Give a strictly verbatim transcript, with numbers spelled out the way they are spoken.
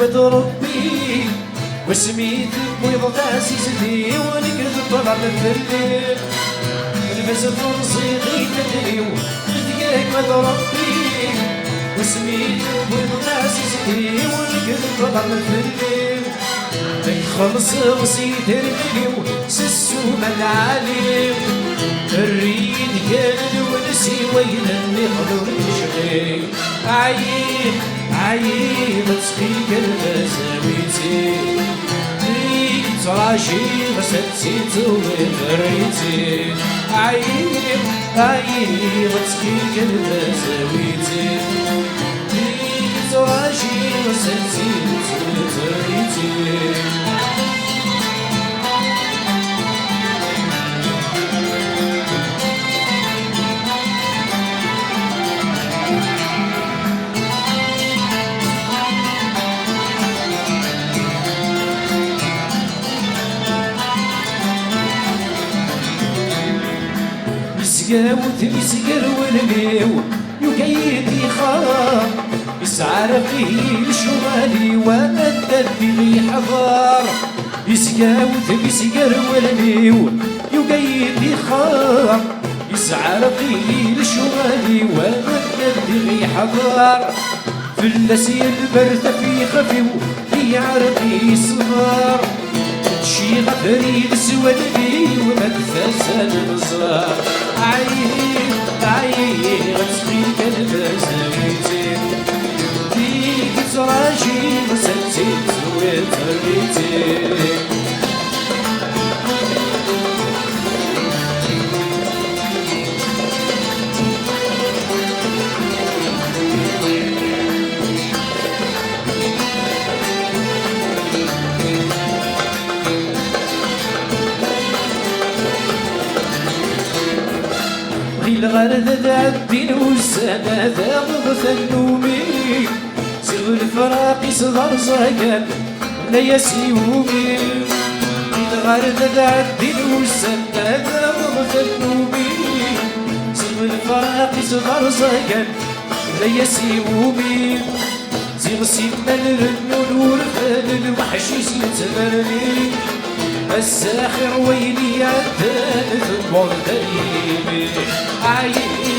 D Ṛebbi, wasmi tewwiḍ taɛzizt-iw, nekk d ṭṭlam fell-i. Lbaz turẓiḍ iman-iw, deg-k d Ṛebbi, wasmi tewwiḍ taɛzizt-iw, nekk d ṭṭlam fell-i. Ad k-xellṣeɣ si termel-iw, s ssuma lɛali. Err-iyi-d kan lwens i wayen nniḍen ur necɣi. Ɛyiɣ, ɛyiɣ, ttxil-k, lbaz awi-tt-id. Nekk ttṛajiɣ, s ad tt-id-tawiḍ, err-itt-id. Ɛyiɣ, ɛyiɣ, ttxil-k, lbaz awi-tt-id. Nekk ttṛajiɣ, s ad tt-id-tawiḍ, err-itt-id. Yezga wudem-is gar wallen-iw, yugi-yi-d ixaḍ. Yesɛerq-iyi lecɣal-iw, anda ddiɣ yeḥḍer. Yezga wudem-is gar wallen-iw, yugi-yi-d ixaḍ. Yesɛerq-iyi lecɣal-iw, anda ddiɣ yeḥḍer. Fell-as yelmer taf ixef-iw, yeɛreq yesɣer. Ččiɣ abrid s wallen-iw, ma d tasa n Meẓẓar. Ɛyiɣ, ɛyiɣ, ttxil-k, lbaz awi-tt-id. Nekk ttṛajiɣ, s ad tt-id-tawiḍ, err-itt-id. Ɣileɣ ar d ad ɛeddin wussan, ad aɣeɣ tannumi. Ziɣ lefraq-is d arẓagan, la yas iwumi. Ɣileɣ ar d ad ɛeddin wussan, ad aɣeɣ tannumi. Ziɣ lefraq-is d arẓagan, la yas iwumi. Ziɣ simmal rennun urfan, lweḥc-is yettnerni. Ass-a axir wayen iɛeddan, tewweḍ-d ar yimi. Ɛyiɣ,